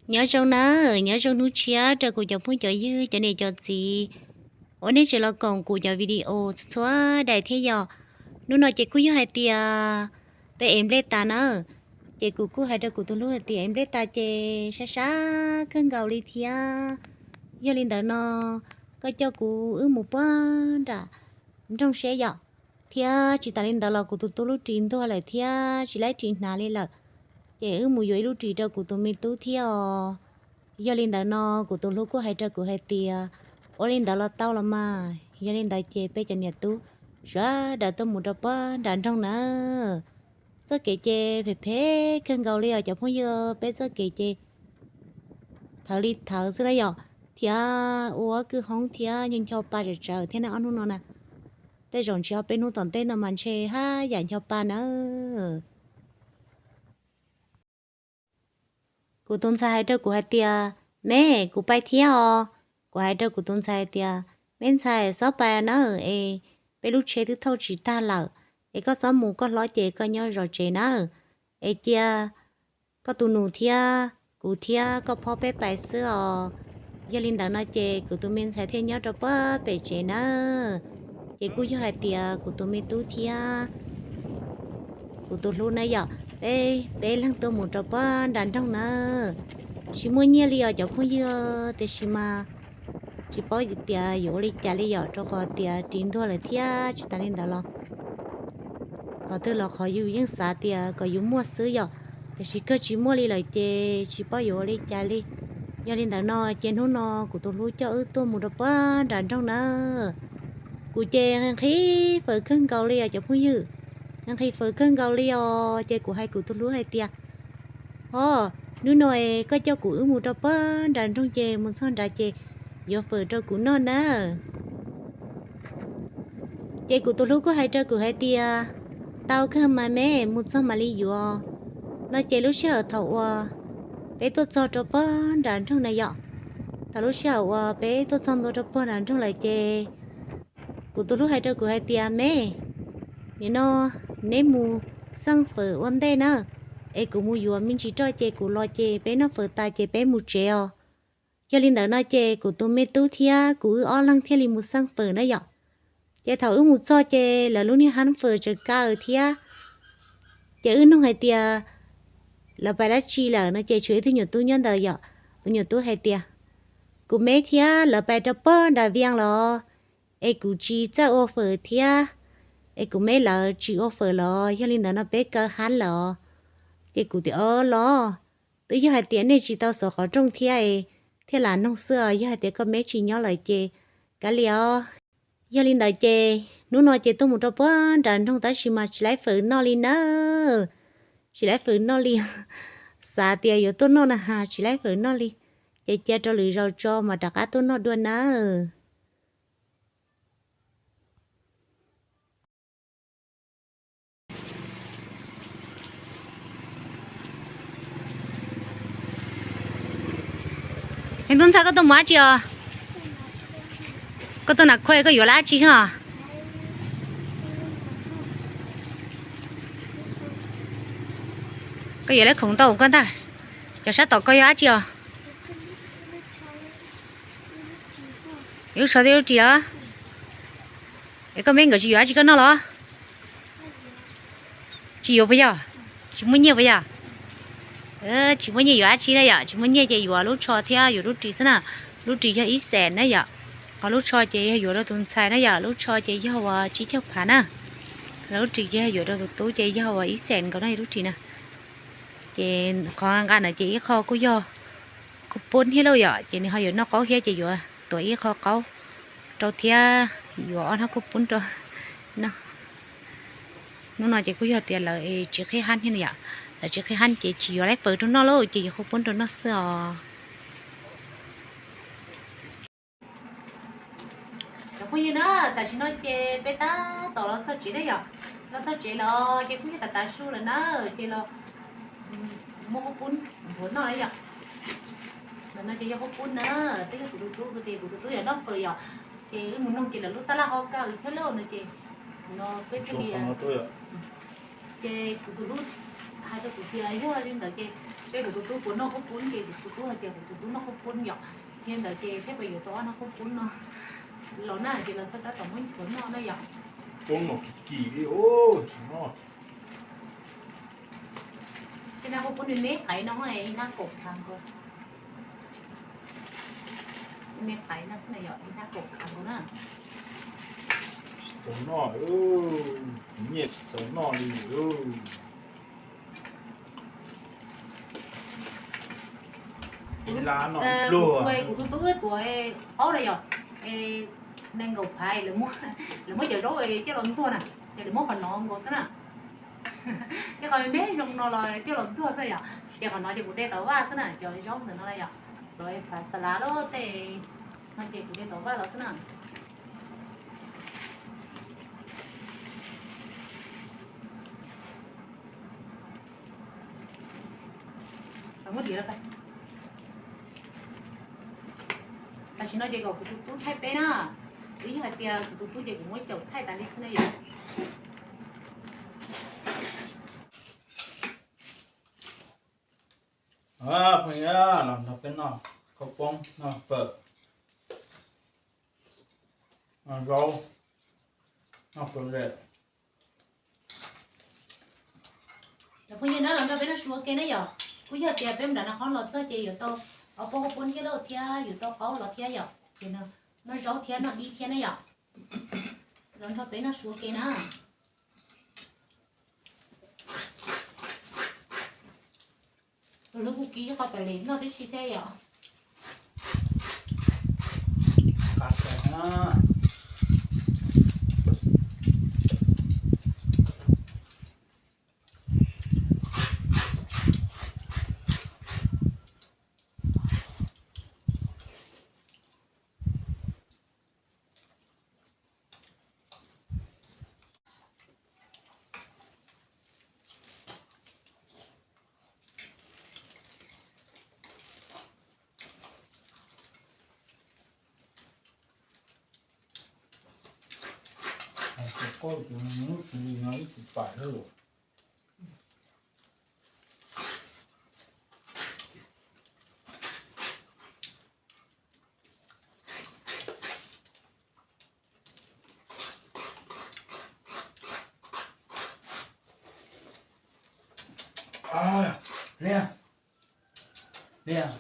Nyob zoo nawb, nyob zoo hnub tshiab rau kuv cov phooj cov ywg, cov niam cov txiv uas nej tseem los koom kuv cov video txhua txhua daim thiab yom. Hnub no ces kuj yog hais tias peb ev nplej tas na, ces kuv kuj hais rau kuv tus hlub hais tias ev nplej tas ces sab sab kawg nkaus li thiab. Yog li ntawd no koj coj kuv wb mus puag nram nroog seb yom. Thiab tsis tas li ntawd los kuv tus tub lub ris ntuag lawm thiab tsis laib ris hnav li lawm, ces wb mus yuav ib lub ris rau kuv tus me tub thiab os. Yog li ntawd no kuv tus hlub kuj hais rau kuv hais tias ua li ntawd los tau los mas. Yog li ntawd ces peb cov niam tub sawv daws tuaj mus rau puag nram nroog na. Txoj kev ces phem phem kawg nkaus li os cov phooj ywg, peb txoj kev ces thawv li thawv xwb na yom, thiab ua kwj hoob thiab ncho ncho pa tsawv tsawv thiab na ob hnub no na. Tej zaum ntshe ob peb hnub tom ntej no mas ntshe haj yam ncho pa na. Kuv tus ntxhais hais rau kuv hais tias, me, kuv pais thiab os. Kuv hais rau kuv tus ntxhais hais tias, me ntxhais, xob pais na, es peb lub tsheb twb thauj tsis tag lawm, es koj xob mus koj hlob ces koj nyob zov tsev na, es cia koj tus nus thiab kuv thiab koj phob peb pais xwb os. Yog li ntawd no ces kuv tus me ntxhais thiaj nyob rau puag pem tsev na. Ces kuj yog hais tias kuv tus me tub thiab kuv tus hlub na yom, peb peb leeg tuaj mus rau puag nram nroog na. Tsis muaj nyiaj li os cov phooj ywg, tiam sis mas tsis paub tias yuav ua li cas li yom, rau qhov tias ris ntuag lawm thiab tsis tas li ntawd los qhov twg los qhov yus yeej xav tias kom yus muaj xwb yom, tiam sis kawg tsis muaj li lawm ces tsis paub yuav ua li cas li. Yog li ntawd no ces hnub no kuv tus hlub coj wb tuaj mus rau puag nram nroog na. Kuv ces nqhis nqhis fawm kawg nkaus li os cov phooj ywg, nqhis nqhis fawm kawg nkaus li os. Ces kuv hais kuv tus hlub hais tias, ho, hnub no es koj coj kuv wb mus rau puag nram nroog ces mus txog nrad ces yuav fawm rau kuv noj na. Ces kuv tus hlub kuj hais rau kuv hais tias, tau kawg mas me, mus txog mam li yuav. No ces lub sij hawm thaum uas peb tuaj txog rau puag nram nroog na yom, thaum lub sij hawm uas peb tuaj txog ntua rau puag nram nroog lawm ces kuv tus hlub hais rau kuv hais tias, me, nim no neb mus xeej fawm ua ntej na, es kuv mus yuav me ntsis roj ces kuv los ces peb noj fawm tas ces peb mus tsev os. Yog li ntawd no ces kuv tus me tub thiab kuv wb ob leeg thiaj li mus xeej fawm na yom. Ces thaum wb mus txog ces lawv lub niag hab fawm tseem kaw thiab. Ces wb nug hais tias lawv pais dab tsi lawm no ces tshuav ib tug nyuam tub nyob ntawd yom. Tus nyuam tub hais tias, kuv me thiab lawv pais rau puag nram Vias los, es kuv tsis txawj ua fawm thiab, es kuv me lawv tsis ua fawm los yog li ntawd no peb kaw hab lawm os. Ces kuv tias, o los, twb yog hais tias nej tsis tau xov qhov rooj thiab es thiaj lam noog xwb os, yog hais tias koj me tsis nyob lawm ces kav liam os. Yog li ntawd ces hnub no ces tuaj mus rau puag nram nroog tab sis mas tsis laib fawm noj li na. Tsis laib fawm noj li. Xav tias yuav tuaj noj na has tsis laib fawm noj li. Ces cia rau lwm zaus tso mas rov qab tuaj noj dua nawb. Me tub ntxhais, koj tuaj mus dab tsi os? Koj tuaj nas khua koj yuav dab tsi os? Koj yuav lawv khoom ntau koj ntag. Cov sab tom koj yog dab tsi os? Yus lub tsho thiab lub ris os. Es koj me nkawd tsis yuav dab tsi koj noj los? Tsis yuav puas yog? Tsis muaj nyiaj puas yog? Tsis muaj nyiaj yuav dab tsi na yom, tsis muaj nyiaj ces yuav lub tsho thiab yuav lub ris xwb na. Lub ris yog ib xees na yom, ho lub tsho ces yog yuav rau tus ntxhais na yom, lub tsho ces yog uas tsib caug phav na. Lub ris ces yog yuav rau tus tub ces yog uas ib xees nkaus na lub ris na. Ces qhov nqa na ces ib qho kuj yog kuj pub thiab lauj yom, ces nws ho yuav noj qaub thiab ces yuav tuav ib qho qaub rau thiab yuav ob hnab kuj pub rau noj. Hnub no ces kuj yog tias lawv tsis qhib hab thiab yom, lawv tsis qhib hab ces tsis yuav lawv fawm rau noj lauj, ces yuav kuj pub rau noj xwb os. Cov phooj ywg na, tam sim no ces peb tab tom los txog tsev na yom, los txog tsev los ces kuj yog tav tav su lawm na, ces los muab qhob pub nrog noj na yom. Ntawm no ces yog qhob pub na, twb yog kuv tus tub, kuv tias kuv tus tub yuav noj fawm yom, ces wb mus noog ces lawv lub tab laj ho kaw thiab lauj no ces no peb thiaj li, ces kuv tus tub hais rau kuv tias yog li ntawd ces Peb kuv tus tub puas noj qub pub ces kuv tus tub hais tias kuv tus tub noj qub pub yom. Yog li ntawd ces thiaj pab yuav tau ob noj qub pub no los na, ces los txog tab tom muab nchuav noj na yom. Pub no kim kim li, tsis noj. Tej nab qub pub me me qaiv no, ib nab kaum khav nkaus. Me qaiv no xwb na yom, ib nab kaum khav nkaus na. Tsis txaus noj, nyiaj tsis txaus noj li. Ib lab no pluag. Kuv tus tub wb tuav qaub na yom, nees nkaum phav, lawv muab cov zaub coj los ntxuag na, ces lawv muab qhov no nkaus xwb na. Ces qhov me me zoo no los coj los ntxuag xwb yom, ces qhov no ces kuv de tau vaj xwb na, cov zaub ntawm no na yom, cov phav xa lav lub tej no ces kuv de tau vaj los xwb na. Tam sim no ces kom kuv tus tub thaij peb na. Twb yog hais tias kuv tus tub ces kuv muab xyaum thaij tas li xwb na yom. Phooj ywg, los nrog peb noj khaub poob, noj fawm, noj zaub, noj kua zem. Cov phooj ywg na, los nrog peb noj su ua ke na yom. Kuj yog tias peb mus nram Naj Qhoob los txog ces yuav tau ob peb khaub poob thiab lauj, thiab yuav tau qaub los thiab yom. Ces noj zaub thiab noj dib thiab na yom. Los nrog peb noj su ua ke na. Tus hlub kuj kib qhov pem li noj tib si thiab yom. Tus koj tus hnub xws li no ib tug pais lawm. Liam, Liam.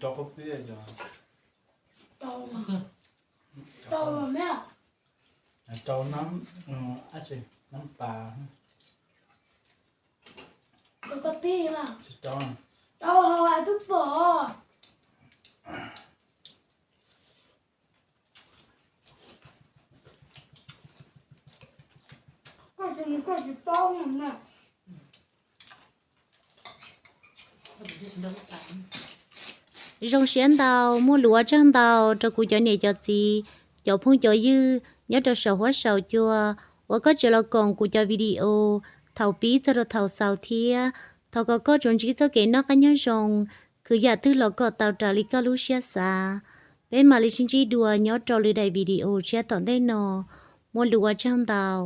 Rau qhov pib, rau, rau nab, nab pas. Rau qhov pib, rau hauv tub pom. Koj tsis, koj tsis paub na. Zoo siab ntau, muaj lus ua tsaug ntau rau kuv cov niam cov txiv, cov phooj cov ywg nyob rau saum huab saum cua uas koj tseem los koom kuv cov video thaum pib txog rau thaum xaus thiab. Thov kom koj tsuas ntsib txoj kev noj qab nyob zoo, khwv yam twg los kom tau raws li koj lub siab xav. Peb mam li sib ntsib dua nyob rau lwm daim video tshiab tom ntej no. Muaj lus ua tsaug ntau.